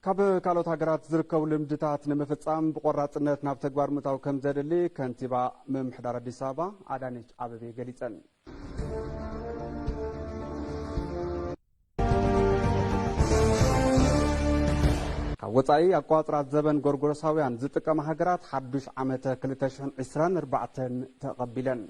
ካብ ካልኦት ሃገራት ዝርከቡ ልምድታት ንምፍጻም ብቆራጽነት ናብ ተግባር ምእታው ከም ዘድሊ ከንቲባ ምምሕዳር ኣዲስ ኣበባ ኣዳነች ኣበቤ ገሊጸን። ካብ ወጻኢ ኣቆጻጽራ ዘበን ጎርጎሮሳውያን ዝጥቀማ ሃገራት ሓዱሽ ዓመተ ክልተ ሽሕን ዕስራን ኣርባዕተን ተቐቢለን።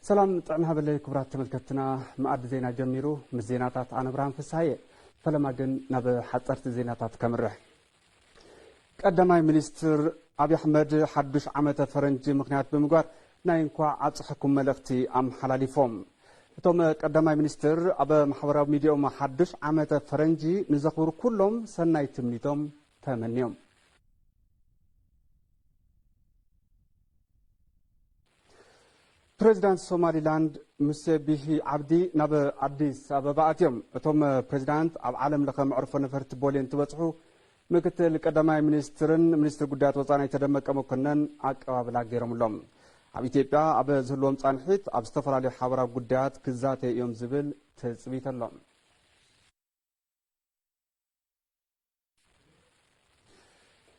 ሰላም ጥዕና ሃበለይ ክቡራት ተመልከትና፣ መኣዲ ዜና ጀሚሩ። ምስ ዜናታት ኣነ ብርሃን ፍስሃየ። ፈለማ ግን ናብ ሓጸርቲ ዜናታት ከምርሕ። ቀዳማይ ሚኒስትር ኣብይ ኣሕመድ ሓዱሽ ዓመተ ፈረንጂ ምኽንያት ብምግባር ናይ እንኳዕ ኣብፀሐኩም መልእኽቲ ኣመሓላሊፎም። እቶም ቀዳማይ ሚኒስትር ኣብ ማሕበራዊ ሚዲያኦም ሓዱሽ ዓመተ ፈረንጂ ንዘኽብሩ ኩሎም ሰናይ ትምኒቶም ተመንዮም። ፕሬዚዳንት ሶማሊላንድ ሙሴ ቢሂ ዓብዲ ናብ ኣዲስ ኣበባ ኣትዮም። እቶም ፕሬዚዳንት ኣብ ዓለም ለኸ መዕርፎ ነፈርቲ ቦሌ እንትበፅሑ ምክትል ቀዳማይ ሚኒስትርን ሚኒስትር ጉዳያት ወፃኢ ኣይተ ደመቀ መኮነን ኣቀባብላ ገይሮምሎም። ኣብ ኢትዮጵያ ኣብ ዝህልዎም ፃንሒት ኣብ ዝተፈላለዩ ሓበራዊ ጉዳያት ክዛተዩ እዮም ዝብል ትፅቢት ኣሎ።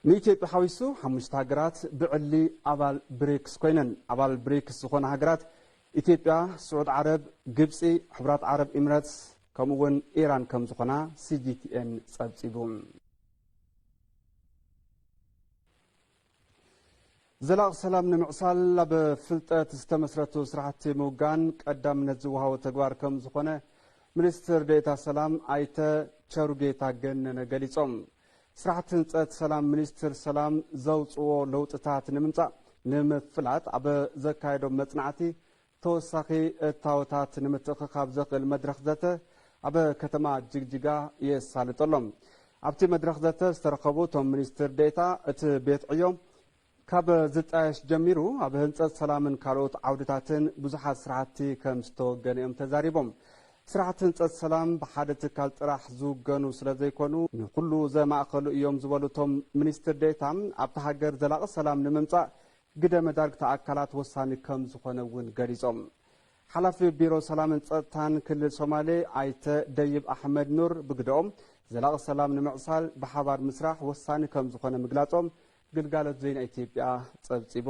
ንኢትዮጵያ ሓዊሱ ሓሙሽተ ሃገራት ብዕሊ ኣባል ብሪክስ ኮይነን። ኣባል ብሪክስ ዝኾና ሃገራት ኢትዮጵያ፣ ስዑድ ዓረብ፣ ግብፂ፣ ሕቡራት ዓረብ ኢምረትስ ከምኡ እውን ኢራን ከም ዝኾና ሲ ጂ ቲ ኤን ጸብጺቡ። ዘላቒ ሰላም ንምዕሳል ኣብ ፍልጠት ዝተመስረቱ ስራሕቲ ምውጋን ቀዳምነት ዝወሃቦ ተግባር ከም ዝኾነ ሚኒስትር ዴኤታ ሰላም ኣይተ ቸሩጌታ ገነነ ገሊጾም። ስራሕቲ ህንጸት ሰላም ሚኒስትር ሰላም ዘውጽዎ ለውጥታት ንምምጻእ ንምፍላጥ ኣብ ዘካየዶ መጽናዕቲ ተወሳኺ እታወታት ንምትእኽኻብ ዘኽእል መድረኽ ዘተ ኣብ ከተማ ጅግጅጋ የሳልጠሎም። ኣብቲ መድረኽ ዘተ ዝተረኸቡ እቶም ሚኒስትር ዴኤታ፣ እቲ ቤት ዕዮ ካብ ዝጣየሽ ጀሚሩ ኣብ ህንጸት ሰላምን ካልኦት ዓውድታትን ብዙሓት ስራሕቲ ከም ዝተወገነ እዮም ተዛሪቦም። ስራሕቲ ህንጸት ሰላም ብሓደ ትካል ጥራሕ ዝውገኑ ስለ ዘይኮኑ ንኹሉ ዘማእኸሉ እዮም ዝበሉ እቶም ሚኒስትር ዴኤታ፣ ኣብታ ሃገር ዘላቒ ሰላም ንምምጻእ ግደ መዳርግቲ ኣካላት ወሳኒ ከም ዝኾነ እውን ገሊጾም። ሓላፊ ቢሮ ሰላምን ጸጥታን ክልል ሶማሌ ኣይተ ደይብ ኣሕመድ ኑር ብግደኦም፣ ዘላቒ ሰላም ንምዕሳል ብሓባር ምስራሕ ወሳኒ ከም ዝኾነ ምግላጾም ግልጋሎት ዜና ኢትዮጵያ ጸብጺቡ።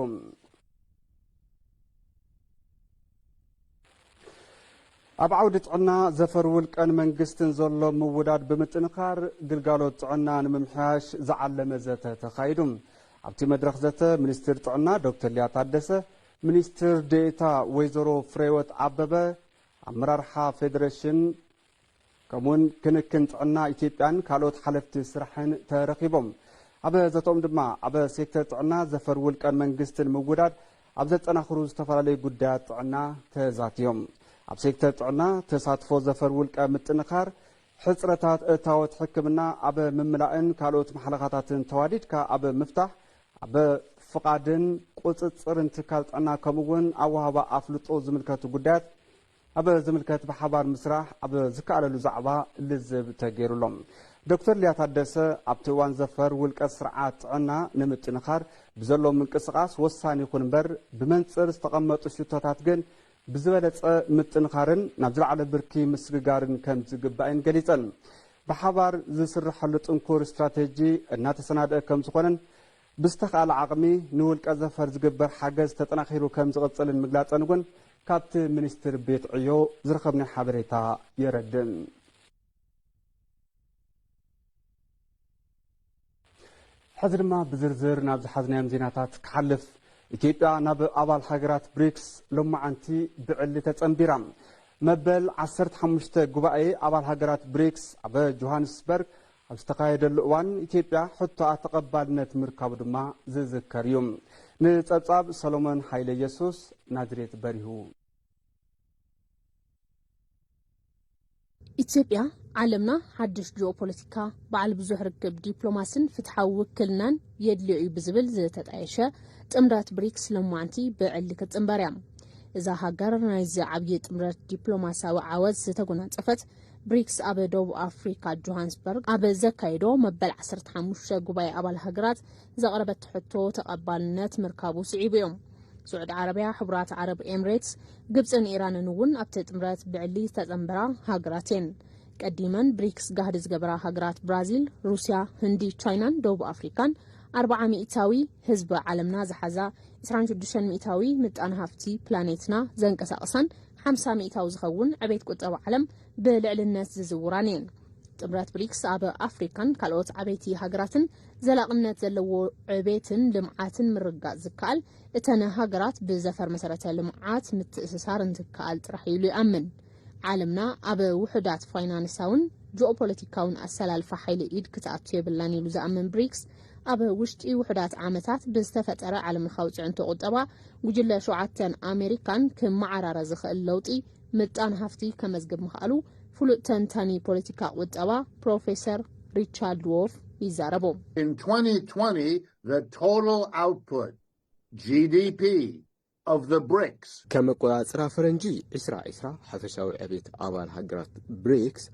ኣብ ዓውዲ ጥዕና ዘፈር ውልቀን መንግስትን ዘሎ ምውዳድ ብምጥንኻር ግልጋሎት ጥዕና ንምምሕያሽ ዝዓለመ ዘተ ተኻይዱ። ኣብቲ መድረኽ ዘተ ሚኒስትር ጥዕና ዶክተር ሊያ ታደሰ፣ ሚኒስትር ዴኤታ ወይዘሮ ፍሬወት ኣበበ፣ ኣመራርሓ ፌዴሬሽን ከምኡውን ክንክን ጥዕና ኢትዮጵያን ካልኦት ሓለፍቲ ስራሕን ተረኺቦም። ኣብ ዘተኦም ድማ ኣብ ሴክተር ጥዕና ዘፈር ውልቀን መንግስትን ምውዳድ ኣብ ዘጠናኽሩ ዝተፈላለዩ ጉዳያት ጥዕና ተዛትዮም። ኣብ ሴክተር ጥዕና ተሳትፎ ዘፈር ውልቀ ምጥንኻር፣ ሕፅረታት እታወት ሕክምና ኣብ ምምላእን ካልኦት ማሕለኻታትን ተዋዲድካ ኣብ ምፍታሕ፣ ኣብ ፍቓድን ቁፅፅርን ትካል ጥዕና ከምኡ እውን ኣወሃባ ኣፍልጦ ዝምልከቱ ጉዳያት ኣብ ዝምልከት ብሓባር ምስራሕ ኣብ ዝከኣለሉ ዛዕባ ልዝብ ተገይሩሎም። ዶክተር ሊያ ታደሰ ኣብቲ እዋን ዘፈር ውልቀ ስርዓት ጥዕና ንምጥንኻር ብዘሎ ምንቅስቓስ ወሳኒ ይኹን እምበር ብመንፅር ዝተቐመጡ ሽቶታት ግን ብዝበለፀ ምጥንኻርን ናብ ዝለዓለ ብርኪ ምስግጋርን ከም ዝግባእን ገሊፀን። ብሓባር ዝስርሐሉ ጥንኩር ስትራቴጂ እናተሰናደአ ከም ዝኾነን ብዝተኻእለ ዓቕሚ ንውልቀ ዘፈር ዝግበር ሓገዝ ተጠናኺሩ ከም ዝቕጽልን ምግላጸን እውን ካብቲ ሚኒስትር ቤት ዕዮ ዝረኸብናዮ ሓበሬታ የረድእ። ሕዚ ድማ ብዝርዝር ናብ ዝሓዝናዮም ዜናታት ክሓልፍ። ኢትዮጵያ ናብ ኣባል ሃገራት ብሪክስ ሎማዓንቲ ብዕሊ ተጸንቢራ። መበል ዓሰርተ ሓሙሽተ ጉባኤ ኣባል ሃገራት ብሪክስ ኣብ ጆሃንስበርግ ኣብ ዝተኻየደሉ እዋን ኢትዮጵያ ሕቶኣ ተቐባልነት ምርካቡ ድማ ዝዝከር እዩ። ንጸብጻብ ሰሎሞን ሃይለ ኢየሱስ፣ ናዝሬት በሪሁ። ኢትዮጵያ፣ ዓለምና ሓድሽ ጂኦፖለቲካ፣ በዓል ብዙሕ ርክብ ዲፕሎማስን ፍትሓዊ ውክልናን የድልዮ እዩ ብዝብል ዝተጣየሸ ጥምረት ብሪክስ ሎማዕንቲ ብዕሊ ክትጽንበር እያ። እዛ ሃገር ናይዚ ዓብዪ ጥምረት ዲፕሎማስያዊ ዓወት ዝተጎናጸፈት ብሪክስ ኣብ ደቡብ ኣፍሪካ ጆሃንስበርግ ኣብ ዘካየዶ መበል ዓሰርተ ሓሙሽተ ጉባኤ ኣባል ሃገራት ዘቕረበት ሕቶ ተቐባልነት ምርካቡ ስዒቡ እዩ። ስዑድ ዓረብያ፣ ሕቡራት ዓረብ ኤምሬትስ፣ ግብጽን ኢራንን እውን ኣብቲ ጥምረት ብዕሊ ዝተጸንበራ ሃገራት እየን። ቀዲመን ብሪክስ ጋህዲ ዝገበራ ሃገራት ብራዚል፣ ሩስያ፣ ህንዲ፣ ቻይናን ደቡብ ኣፍሪካን ኣርብዓ ሚእታዊ ህዝቢ ዓለምና ዝሓዛ ዕስራን ሽዱሽተን ሚእታዊ ምጣነ ሃፍቲ ፕላኔትና ዘንቀሳቕሳን ሓምሳ ሚእታዊ ዝኸውን ዕቤት ቁጠባ ዓለም ብልዕልነት ዝዝውራን እየን። ጥምረት ብሪክስ ኣብ ኣፍሪካን ካልኦት ዓበይቲ ሃገራትን ዘላቕነት ዘለዎ ዕቤትን ልምዓትን ምርጋጽ ዝከኣል እተን ሃገራት ብዘፈር መሰረተ ልምዓት ምትእስሳር እንትከኣል ጥራሕ እዩ ኢሉ ይኣምን። ዓለምና ኣብ ውሑዳት ፋይናንሳውን ጂኦፖለቲካውን ኣሰላልፋ ሓይሊ ኢድ ክትኣቱ የብላን ኢሉ ዝኣምን ብሪክስ፣ ኣብ ውሽጢ ውሑዳት ዓመታት ብዝተፈጠረ ዓለምለኻዊ ጽዕንቶ ቁጠባ ጉጅለ ሸውዓተን ኣሜሪካን ክመዓራረ ዝኽእል ለውጢ ምጣነ ሃፍቲ ከመዝግብ ምኽኣሉ ፍሉጥ ተንታኒ ፖለቲካ ቁጠባ ፕሮፌሰር ሪቻርድ ዎፍ ይዛረቡ። In twenty twenty, the total output, G D P, of the BRICS. ከም ኣቆጻጽራ ፈረንጂ ዕስራ ዕስራ፣ ሓፈሻዊ ዕቤት ኣባል ሃገራት ብሪክስ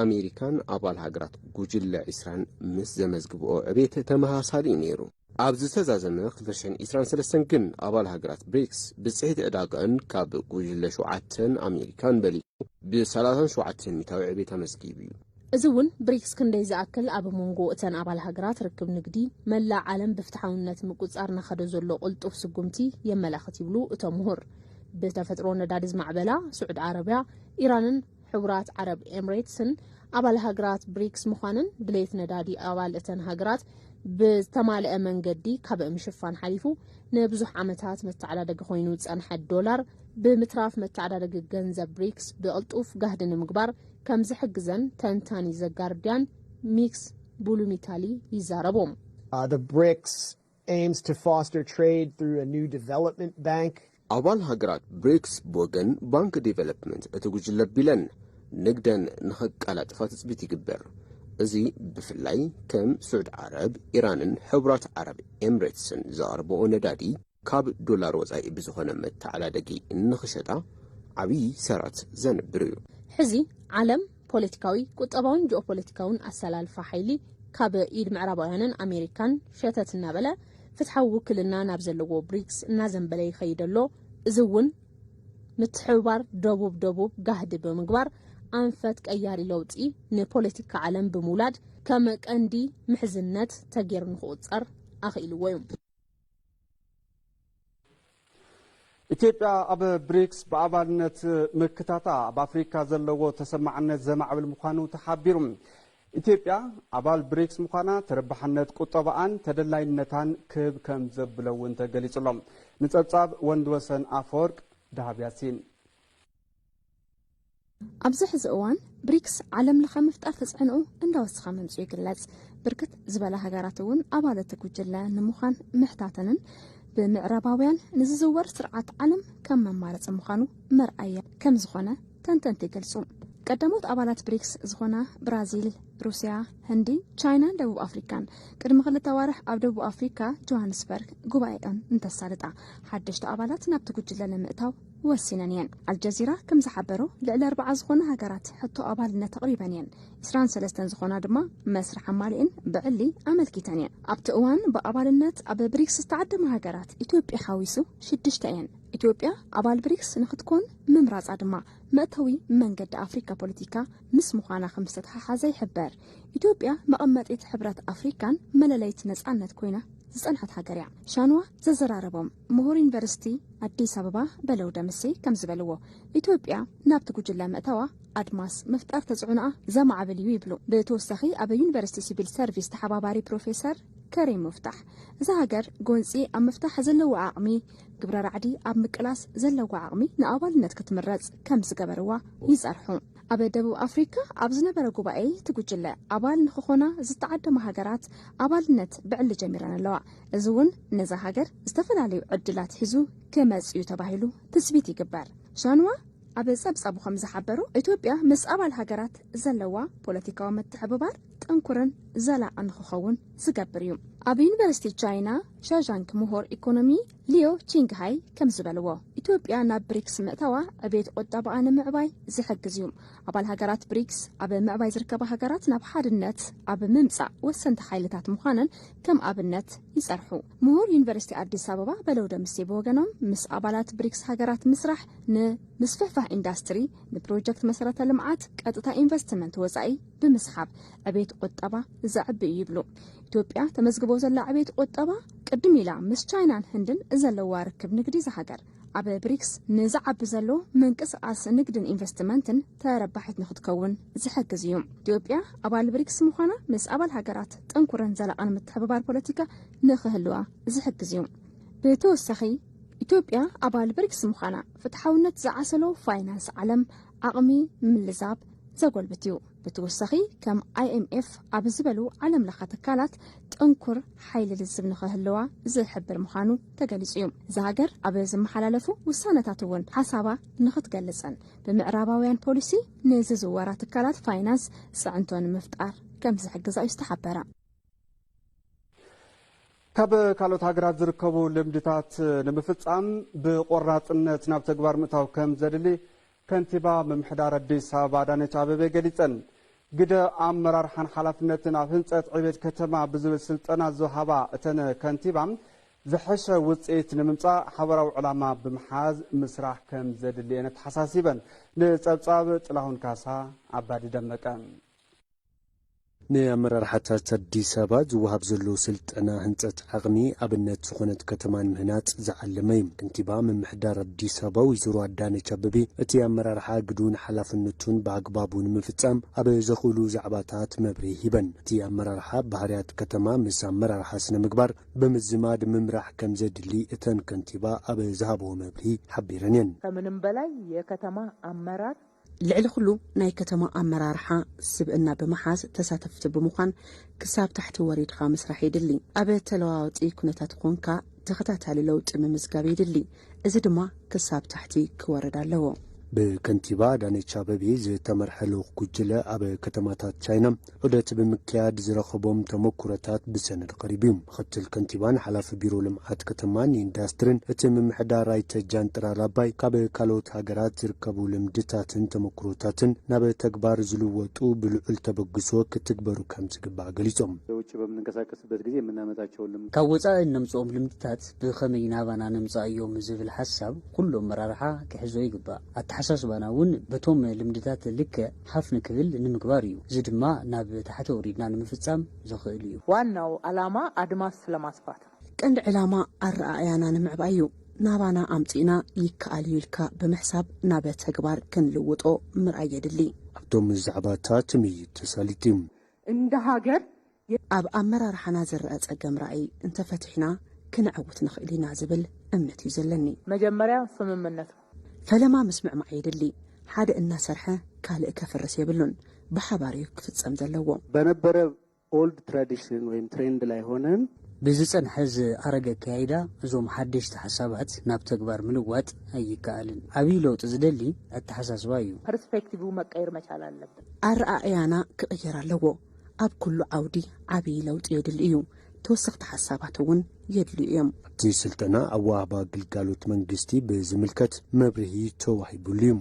ኣሜሪካን ኣባል ሃገራት ጉጅለ ዕስራን ምስ ዘመዝግብኦ ዕቤት ተመሳሳሊ እዩ ነይሩ። ኣብ ዝተዛዘመ ክልተ ሽሕን ዕስራን ሰለስተን ግን ኣባል ሃገራት ብሪክስ ብጽሒት ዕዳጋን ካብ ጉጅለ ሸውዓተን ኣሜሪካን በሊጹ ብሰላሳን ሸውዓተን ሚእታዊ ዕቤት ኣመዝጊቡ እዩ። እዚ እውን ብሪክስ ክንደይ ዝኣክል ኣብ መንጎ እተን ኣባል ሃገራት ርክብ ንግዲ መላእ ዓለም ብፍትሓውነት ምቁጽጻር እናኸደ ዘሎ ቅልጡፍ ስጉምቲ የመላኽት ይብሉ እቶም ምሁር። ብተፈጥሮ ነዳዲ ዝማዕበላ ስዑድ ዓረብያ፣ ኢራንን ሕቡራት ዓረብ ኤምሬትስን ኣባል ሃገራት ብሪክስ ምዃነን ድሌት ነዳዲ ኣባል እተን ሃገራት ብዝተማልአ መንገዲ ካብ ምሽፋን ሓሊፉ ንብዙሕ ዓመታት መተዓዳደጊ ኮይኑ ዝጸንሐ ዶላር ብምትራፍ መተዓዳደጊ ገንዘብ ብሪክስ ብቕልጡፍ ጋህዲ ንምግባር ከም ዝሕግዘን ተንታኒ ዘጋርድያን ሚክስ ቡሉሚታሊ ይዛረቡ። Uh, the BRICS aims to foster trade through a new development bank. ኣባል ሃገራት ብሪክስ ብወገን ባንክ ዲቨሎፕመንት እቲ ጉጅለ ቢለን ንግደን ንኸቀላጥፋ ትፅቢት ይግበር። እዚ ብፍላይ ከም ስዑድ ዓረብ፣ ኢራንን ሕቡራት ዓረብ ኤምሬትስን ዘቕርብኦ ነዳዲ ካብ ዶላር ወፃኢ ብዝኾነ መተዓዳደጊ ንኽሸጣ ዓብዪ ሰራት ዘንብር እዩ። ሕዚ ዓለም ፖለቲካዊ፣ ቁጠባውን ጂኦፖለቲካውን ኣሰላልፋ ሓይሊ ካብ ኢድ ምዕራባውያንን ኣሜሪካን ሸተት እናበለ ፍትሓዊ ውክልና ናብ ዘለዎ ብሪክስ እናዘንበለ ይኸይድ ኣሎ። እዚ እውን ምትሕብባር ደቡብ ደቡብ ጋህዲ ብምግባር ኣንፈት ቀያሪ ለውጢ ንፖለቲካ ዓለም ብምውላድ ከም ቀንዲ ምሕዝነት ተገይሩ ንክቑጸር ኣኽኢልዎ እዩ። ኢትዮጵያ ኣብ ብሪክስ ብኣባልነት ምክታታ ኣብ ኣፍሪካ ዘለዎ ተሰማዕነት ዘማዕብል ምዃኑ ተሓቢሩ። ኢትዮጵያ ኣባል ብሪክስ ምዃና ተረባሕነት ቁጠባኣን ተደላይነታን ክብ ከም ዘብሎ እውን ተገሊጹ ኣሎ። ንጸብጻብ ወንድወሰን ኣፈወርቅ፣ ደሃብ ያሲን። ኣብዚ ሕዚ እዋን ብሪክስ ዓለም ለኸ ምፍጣር ተፅዕንኡ እንዳወሰኸ ምምፅኡ ይግለፅ። ብርክት ዝበላ ሃገራት እውን ኣባል እቲ ጉጅለ ንምዃን ምሕታተንን ብምዕራባውያን ንዝዝወር ስርዓት ዓለም ከም መማረፂ ምዃኑ መርኣያ ከም ዝኾነ ተንተንቲ ይገልፁ። ቀዳሞት ኣባላት ብሪክስ ዝኾና ብራዚል፣ ሩስያ፣ ህንዲ፣ ቻይናን ደቡብ ኣፍሪካን ቅድሚ ክልተ ኣዋርሕ ኣብ ደቡብ ኣፍሪካ ጆሃንስበርግ ጉባኤኣን እንተሳልጣ ሓደሽቲ ኣባላት ናብቲ ጉጅለ ንምእታው ወሲነን እየን። ኣልጀዚራ ከም ዝሓበሮ ልዕሊ ኣርብዓ ዝኾና ሃገራት ሕቶ ኣባልነት ኣቕሪበን እየን። ዕስራን ሰለስተን ዝኾና ድማ መስርሕ ኣማሊእን ብዕሊ ኣመልኪተን እየን። ኣብቲ እዋን ብኣባልነት ኣብ ብሪክስ ዝተዓደማ ሃገራት ኢትዮጵያ ሓዊሱ ሽዱሽተ እየን። ኢትዮጵያ ኣባል ብሪክስ ንክትኮን ምምራፃ ድማ መእተዊ መንገዲ ኣፍሪካ ፖለቲካ ምስ ምዃና ከም ዝተተሓሓዘ ይሕበር። ኢትዮጵያ መቐመጢት ሕብረት ኣፍሪካን መለለይት ነፃነት ኮይና ዝፀንሐት ሃገር እያ። ሻንዋ ዘዘራረቦም ምሁር ዩኒቨርሲቲ ኣዲስ ኣበባ በለው ደምሴ ከም ዝበልዎ ኢትዮጵያ ናብቲ ጉጅለ ምእታዋ ኣድማስ ምፍጣር ተፅዕኖኣ ዘማዕብል እዩ ይብሉ። ብተወሳኺ ኣብ ዩኒቨርሲቲ ሲቪል ሰርቪስ ተሓባባሪ ፕሮፌሰር ከሪም ሙፍታሕ እዛ ሃገር ጎንፂ ኣብ ምፍታሕ ዘለዎ ዓቕሚ ግብረ ራዕዲ ኣብ ምቅላስ ዘለዎ ዓቕሚ ንኣባልነት ክትምረፅ ከም ዝገበርዋ ይፀርሑ። ኣብ ደቡብ ኣፍሪካ ኣብ ዝነበረ ጉባኤ እቲ ጉጅለ ኣባል ንክኾና ዝተዓደማ ሃገራት ኣባልነት ብዕሊ ጀሚረን ኣለዋ። እዚ እውን ነዛ ሃገር ዝተፈላለዩ ዕድላት ሒዙ ክመፅ እዩ ተባሂሉ ትፅቢት ይግበር። ሻንዋ ኣብ ጸብጻቡ ከም ዝሓበሮ፣ ኢትዮጵያ ምስ ኣባል ሃገራት ዘለዋ ፖለቲካዊ ምትሕብባር ጥንኩርን ዘላቕን ንክኸውን ዝገብር እዩ። ኣብ ዩኒቨርሲቲ ቻይና ሻዣንግ ምሁር ኢኮኖሚ ሊዮ ቺንግሃይ ከም ዝበልዎ፣ ኢትዮጵያ ናብ ብሪክስ ምእታዋ ዕቤት ቁጠባኣ ንምዕባይ ዝሕግዝ እዩ። ኣባል ሃገራት ብሪክስ ኣብ ምዕባይ ዝርከባ ሃገራት ናብ ሓድነት ኣብ ምምጻእ ወሰንቲ ሓይልታት ምዃነን ከም ኣብነት ይጸርሑ። ምሁር ዩኒቨርሲቲ ኣዲስ ኣበባ በለው ደምሴ ብወገኖም፣ ምስ ኣባላት ብሪክስ ሃገራት ምስራሕ ንምስፍሕፋሕ ኢንዳስትሪ፣ ንፕሮጀክት መሰረተ ልምዓት፣ ቀጥታ ኢንቨስትመንት ወጻኢ ብምስሓብ ዕቤት ቁጠባ ዘዕቢ እዩ ይብሉ። ኢትዮጵያ ተመዝግቦ ዘላ ዕቤት ቁጠባ ቅድም ኢላ ምስ ቻይናን ህንድን ዘለዋ ርክብ ንግዲ እዛ ሃገር ኣብ ብሪክስ ንዝዓቢ ዘሎ ምንቅስቓስ ንግድን ኢንቨስትመንትን ተረባሒት ንክትከውን ዝሕግዝ እዩ። ኢትዮጵያ ኣባል ብሪክስ ምዃና ምስ ኣባል ሃገራት ጥንኩርን ዘላቕን ምትሕብባር ፖለቲካ ንክህልዋ ዝሕግዝ እዩ። ብተወሳኺ፣ ኢትዮጵያ ኣባል ብሪክስ ምዃና ፍትሓውነት ዝዓሰሎ ፋይናንስ ዓለም ዓቕሚ ምልዛብ ዘጎልብት እዩ። ብተወሳኺ፣ ከም ኣይ ኤም ኤፍ ኣብ ዝበሉ ዓለም ለኸ ትካላት ጥንኩር ሓይሊ ልዝብ ንኽህልዋ ዝሕብር ምዃኑ ተገሊጹ እዩ። እዛ ሃገር ኣብ ዝመሓላለፉ ውሳነታት እውን ሓሳባ ንኽትገልጽን ብምዕራባውያን ፖሊሲ ንዝዝወራ ትካላት ፋይናንስ ጽዕንቶ ንምፍጣር ከም ዝሕግዛ እዩ ዝተሓበረ። ካብ ካልኦት ሃገራት ዝርከቡ ልምድታት ንምፍጻም ብቆራጽነት ናብ ተግባር ምእታው ከም ዘድሊ ከንቲባ ምምሕዳር ኣዲስ ኣበባ ኣዳነች ኣበቤ ገሊጸን። ግደ ኣመራርሓን ሓላፍነትን ኣብ ህንጸት ዕቤት ከተማ ብዝብል ስልጠና ዝሃባ እተን ከንቲባ፣ ዝሐሸ ውጽኢት ንምምጻእ ሓበራዊ ዕላማ ብምሓዝ ምስራሕ ከም ዘድሊ እየን ኣተሓሳሲበን። ንጸብጻብ ጥላሁን ካሳ፣ ኣባዲ ደመቀ። ንኣመራርሓታት ኣዲስ ኣበባ ዝወሃብ ዘሎ ስልጠና ህንፀት ዓቕሚ ኣብነት ዝኾነት ከተማ ንምህናፅ ዝዓለመ እዩ። ከንቲባ ምምሕዳር ኣዲስ ኣበባ ወይዘሮ ኣዳነች ኣበቤ እቲ ኣመራርሓ ግዱን ሓላፍነቱን ብኣግባቡ ንምፍፃም ኣብ ዘኽእሉ ዛዕባታት መብርሂ ሂበን። እቲ ኣመራርሓ ባህርያት ከተማ ምስ ኣመራርሓ ስነ ምግባር ብምዝማድ ምምራሕ ከም ዘድሊ እተን ከንቲባ ኣብ ዝሃብዎ መብርሂ ሓቢረን እየን። ከምንም በላይ የከተማ ኣመራር ልዕሊ ኩሉ ናይ ከተማ ኣመራርሓ ስብእና ብምሓዝ ተሳተፍቲ ብምዃን ክሳብ ታሕቲ ወሪድኻ ምስራሕ የድሊ። ኣብ ተለዋዋጢ ኩነታት ኾንካ ተኸታታሊ ለውጢ ምምዝጋብ የድሊ። እዚ ድማ ክሳብ ታሕቲ ክወርድ ኣለዎ። ብከንቲባ ኣዳነች ኣበቤ ዝተመርሐ ልኡኽ ጉጅለ ኣብ ከተማታት ቻይና ዑደት ብምክያድ ዝረኸቦም ተመኩሮታት ብሰነድ ቀሪቡ እዩ። ምኽትል ከንቲባን ሓላፊ ቢሮ ልምዓት ከተማን ኢንዳስትርን እቲ ምምሕዳር ኣይተ ጃንጥራር ኣባይ ካብ ካልኦት ሃገራት ዝርከቡ ልምድታትን ተመኩሮታትን ናብ ተግባር ዝልወጡ ብልዑል ተበግሶ ክትግበሩ ከም ዝግባእ ገሊጾም። በውጭ በምንንቀሳቀስበት ጊዜ የምናመጣቸውን ልምድ ካብ ወፃኢ እነምፅኦም ልምድታት ብኸመይ ናባና ነምፅኣዮም ዝብል ሓሳብ ኩሉ ኣመራርሓ ክሕዞ ይግባእ። ኣተሓሳስባና እውን በቶም ልምድታት ልክዕ ሓፍ ንክብል ንምግባር እዩ። እዚ ድማ ናብ ታሕቲ ኣውሪድና ንምፍፃም ዘኽእል እዩ። ዋናው ዓላማ ኣድማስ ለማስፋት ነው። ቀንዲ ዕላማ ኣረኣእያና ንምዕባይ እዩ። ናባና ኣምፂእና ይከኣል እዩ ኢልካ ብምሕሳብ ናብ ተግባር ክንልውጦ ምርኣይ የድሊ። ኣብቶም ዛዕባታት ምይይጥ ተሳሊጡ እዩ። እንደ ሃገር ኣብ ኣመራርሓና ዝረኣ ጸገም ራእይ እንተፈቲሕና ክንዕውት ንኽእል ኢና ዝብል እምነት እዩ ዘለኒ። መጀመርያ ስምምነት ነው። ፈለማ ምስምዕማዕ የድሊ። ሓደ እናሰርሐ ካልእ ከፍርስ የብሉን። ብሓባር እዩ ክፍጸም ዘለዎ። በነበረ old tradition ወይም trend ላይ ሆነን ብዝጸንሐ ዝኣረገ ኣካያይዳ እዞም ሓደሽቲ ሓሳባት ናብ ተግባር ምልዋጥ ኣይከኣልን። ዓብዪ ለውጢ ዝደሊ ኣተሓሳስባ እዩ። perspective ኡ መቀየር መቻል ኣለብን። ኣረኣእያና ክቕየር ኣለዎ። ኣብ ኩሉ ዓውዲ ዓብዪ ለውጢ የድሊ እዩ። ተወሰኽቲ ሓሳባት እውን የድልዩ እዮም። ኣብቲ ስልጠና ኣወሃህባ ግልጋሎት መንግስቲ ብዝምልከት መብርሂ ተዋሂቡሉ እዩ።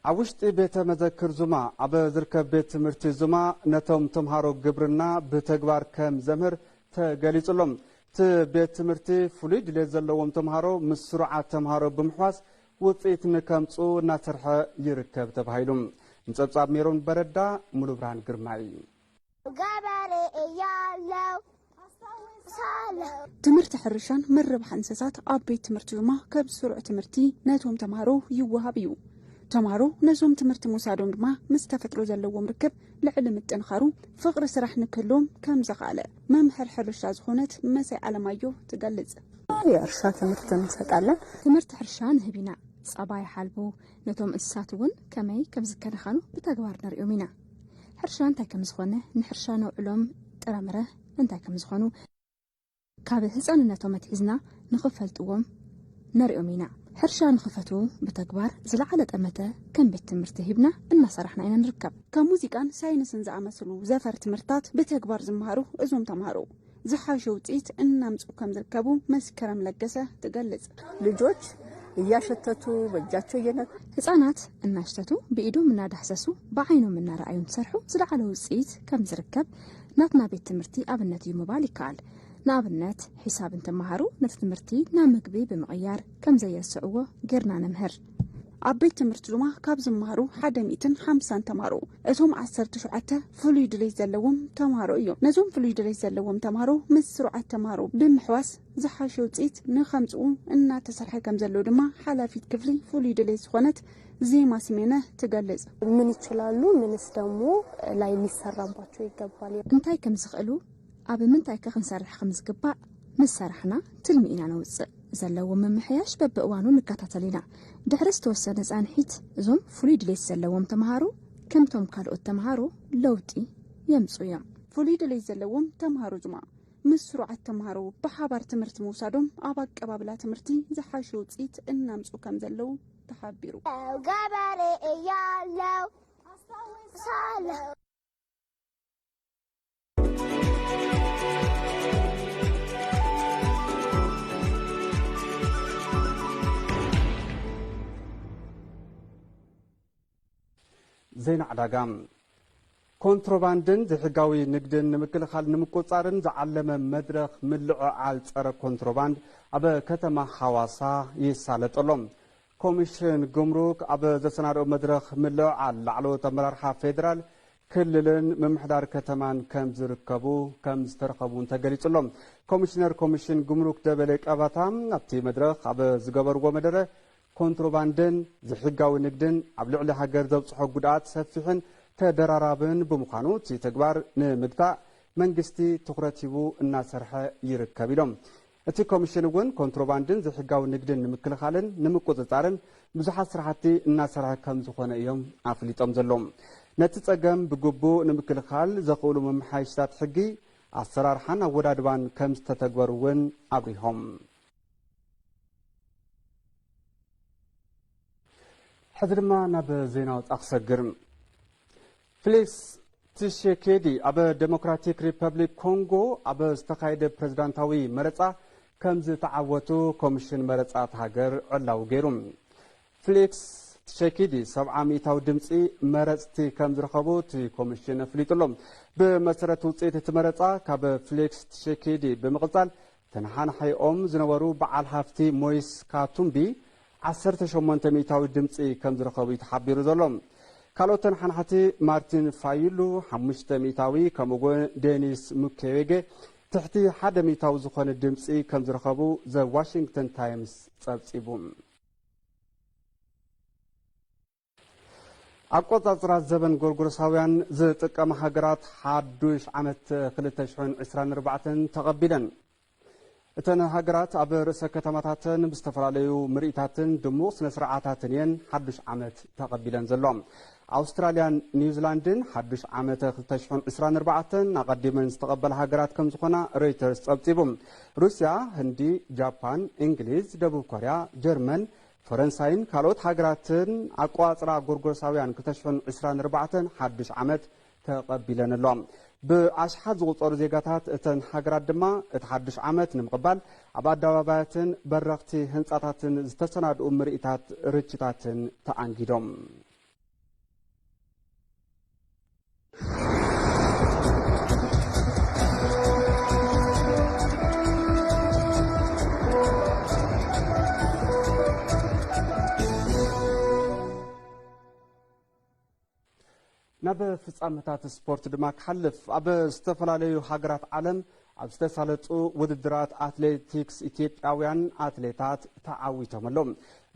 ኣብ ውሽጢ ቤተ መዘክር ዙማ ኣብ ዝርከብ ቤት ትምህርቲ ዙማ ነቶም ተምሃሮ ግብርና ብተግባር ከም ዘምህር ተገሊጹሎም። እቲ ቤት ትምህርቲ ፍሉይ ድሌት ዘለዎም ተምሃሮ ምስ ስሩዓት ተምሃሮ ብምሕዋስ ውፅኢት ንከምፅኡ እናሰርሐ ይርከብ ተባሂሉ። ንፀብፃብ ሜሮን በረዳ፣ ሙሉ ብርሃን ግርማይ። ገበሬ እያለው ሳለ ትምህርቲ ሕርሻን ምርባሕ እንስሳት ኣብ ቤት ትምህርቲ ዙማ ከም ስሩዕ ትምህርቲ ነቶም ተምሃሮ ይወሃብ እዩ። ተምሃሮ ነዞም ትምህርቲ ምውሳዶም ድማ ምስ ተፈጥሮ ዘለዎም ርክብ ልዕሊ ምጥንኻሩ ፍቕሪ ስራሕ ንክህልዎም ከም ዘኽኣለ መምህር ሕርሻ ዝኾነት መሳይ ኣለማዮ ትገልጽ። የእርሻ ትምህርት እንሰጣለን። ትምህርቲ ሕርሻ ንህብ ኢና። ጸባ ይሓልቡ፣ ነቶም እንስሳት እውን ከመይ ከም ዝከናኸኑ ብተግባር ነርእዮም ኢና። ሕርሻ እንታይ ከም ዝኾነ፣ ንሕርሻ ነውዕሎም ጥረምረ እንታይ ከም ዝኾኑ፣ ካብ ህፃንነቶም ኣትሒዝና ንኽፈልጥዎም ነሪኦም ኢና። ሕርሻ ንኽፈትዉ ብተግባር ዝለዓለ ጠመተ ከም ቤት ትምህርቲ ሂብና እናሰራሕና ኢና ንርከብ። ካብ ሙዚቃን ሳይንስን ዝኣመሰሉ ዘፈር ትምህርታት ብተግባር ዝመሃሩ እዞም ተምሃሮ ዝሓሸ ውፅኢት እናምፅኡ ከም ዝርከቡ መስከረም ለገሰ ትገልጽ። ልጆች እያሸተቱ በእጃቸው እየነኩ ህፃናት እናሽተቱ ብኢዶም እናዳሕሰሱ ብዓይኖም እናረኣዩ እንትሰርሑ ዝለዓለ ውፅኢት ከም ዝርከብ ናትና ቤት ትምህርቲ ኣብነት እዩ ምባል ይከኣል። ንኣብነት ሒሳብ እንትመሃሩ ነቲ ትምህርቲ ናብ ምግቢ ብምቕያር ከም ዘየስዕዎ ጌርና ነምህር። ኣብ ቤት ትምህርቲ ድማ ካብ ዝመሃሩ ሓደ ሚእትን ሓምሳን ተምሃሮ እቶም ዓሰርተ ሸውዓተ ፍሉይ ድሌት ዘለዎም ተምሃሮ እዮም። ነዞም ፍሉይ ድሌት ዘለዎም ተምሃሮ ምስ ስሩዓት ተምሃሮ ብምሕዋስ ዝሓሸ ውፅኢት ንኸምፅኡ እናተሰርሐ ከም ዘሎ ድማ ሓላፊት ክፍሊ ፍሉይ ድሌት ዝኾነት ዜማ ስሜነ ትገልጽ። ምን ይችላሉ፣ ምንስ ደግሞ ላይ ሊሰራባቸው ይገባል። እንታይ ከም ዝኽእሉ፣ ኣብ ምንታይ ከ ክንሰርሕ ከም ዝግባእ ምስ ሰራሕና ትልሚ ኢና ነውጽእ። ዘለዎም ምምሕያሽ በብእዋኑ ንከታተል ኢና። ድሕሪ ዝተወሰነ ጻንሒት እዞም ፍሉይ ድሌት ዘለዎም ተምሃሮ ከምቶም ካልኦት ተምሃሮ ለውጢ የምጽኡ እዮም። ፍሉይ ድሌት ዘለዎም ተምሃሮ ድማ ምስ ስሩዓት ተምሃሮ ብሓባር ትምህርቲ ምውሳዶም ኣብ ኣቀባብላ ትምህርቲ ዝሓሸ ውፅኢት እናምፅኡ ከም ዘለዉ ተሓቢሩ። ገበሬ እያለው ሳለ ዜና ዕዳጋ። ኮንትሮባንድን ዘይሕጋዊ ንግድን ንምክልኻል ንምቁጻርን ዝዓለመ መድረኽ ምልዕዓል ጸረ ኮንትሮባንድ ኣብ ከተማ ሓዋሳ ይሳለጥ ኣሎ። ኮሚሽን ጉምሩክ ኣብ ዘሰናድኦ መድረኽ ምልዕዓል ላዕለዎት ኣመራርሓ ፌዴራል፣ ክልልን ምምሕዳር ከተማን ከም ዝርከቡ፣ ከም ዝተረኸቡ እውን ተገሊጹ ኣሎ። ኮሚሽነር ኮሚሽን ጉምሩክ ደበሌ ቀባታ ኣብቲ መድረኽ ኣብ ዝገበርዎ መደረ፣ ኮንትሮባንድን ዘይሕጋዊ ንግድን ኣብ ልዕሊ ሃገር ዘብጽሖ ጉድኣት ሰፊሕን ተደራራብን ብምዃኑ፣ እቲ ተግባር ንምግታእ መንግስቲ ትኹረት ሂቡ እናሰርሐ ይርከብ ኢሎም። እቲ ኮሚሽን እውን ኮንትሮባንድን ዘይሕጋዊ ንግድን ንምክልኻልን ንምቁጽጻርን ብዙሓት ስራሕቲ እናሰርሐ ከም ዝኾነ እዮም ኣፍሊጦም ዘለዉ። ነቲ ጸገም ብግቡእ ንምክልኻል ዘኽእሉ መመሓየሽታት ሕጊ፣ ኣሰራርሓን ኣወዳድባን ከም ዝተተግበሩ እውን ኣብሪሆም። ሕዚ ድማ ናብ ዜና ወጻኢ ክሰግር። ፌሊክስ ትሺሴኬዲ ኣብ ዴሞክራቲክ ሪፐብሊክ ኮንጎ ኣብ ዝተኻየደ ፕሬዝዳንታዊ መረጻ ከም ዝተዓወቱ ኮሚሽን መረጻ እታ ሃገር ዕላዊ ገይሩ። ፌሊክስ ትሺሴኬዲ ሰብዓ ሚእታዊ ድምጺ መረጽቲ ከም ዝረኸቡ እቲ ኮሚሽን ኣፍሊጡ ኣሎ። ብመሰረት ውጽኢት እቲ መረጻ ካብ ፌሊክስ ትሺሴኬዲ ብምቕጻል ተነሓናሒኦም ዝነበሩ በዓል ሃፍቲ ሞይስ ካቱምቢ ዓሰርተ ሸሞንተ ሚእታዊ ድምጺ ከም ዝረኸቡ እዩ ተሓቢሩ ዘሎ። ካልኦት ተነሓናሕቲ ማርቲን ፋዩሉ ሓሙሽተ ሚእታዊ ከምኡ እውን ዴኒስ ሙኬዌጌ ትሕቲ ሓደ ሚእታዊ ዝኾነ ድምጺ ከም ዝረኸቡ ዘ ዋሽንግተን ታይምስ ጸብጺቡ። ኣቆጻጽራ ዘበን ጎርጎሮሳውያን ዝጥቀማ ሃገራት ሓዱሽ ዓመት ክልተ ሽሕን ዕስራን ኣርባዕተን ተቐቢለን። እተን ሃገራት ኣብ ርእሰ ከተማታተን ብዝተፈላለዩ ምርኢታትን ድሙቕ ስነ ስርዓታትን እየን ሓዱሽ ዓመት ተቐቢለን ዘሎ። ኣውስትራልያን ኒውዚላንድን ሓዱሽ ዓመተ ክልተ ሽሕን ዕስራን ኣርባዕተን ኣቐዲመን ዝተቐበላ ሃገራት ከም ዝኾና ሮይተርስ ጸብጺቡ። ሩስያ፣ ህንዲ፣ ጃፓን፣ እንግሊዝ፣ ደቡብ ኮርያ፣ ጀርመን፣ ፈረንሳይን ካልኦት ሃገራትን ኣቆጻጽራ ጎርጎሮሳውያን ክልተ ሽሕን ዕስራን ኣርባዕተን ሓዱሽ ዓመት ተቐቢለን ኣለዋ። ብኣሽሓት ዝቑጸሩ ዜጋታት እተን ሃገራት ድማ እቲ ሓዱሽ ዓመት ንምቕባል ኣብ ኣደባባያትን በረኽቲ ህንጻታትን ዝተሰናድኡ ምርኢታት ርችታትን ተኣንጊዶም። ናብ ፍጻመታት ስፖርት ድማ ክሓልፍ። ኣብ ዝተፈላለዩ ሃገራት ዓለም ኣብ ዝተሳለጡ ውድድራት ኣትሌቲክስ ኢትዮጵያውያን ኣትሌታት ተዓዊቶም ኣለዉ።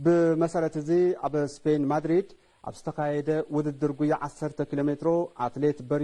ብመሰረት እዚ ኣብ ስፔን ማድሪድ ኣብ ዝተኻየደ ውድድር ጉያ ዓሰርተ ኪሎ ሜትሮ ኣትሌት በሪ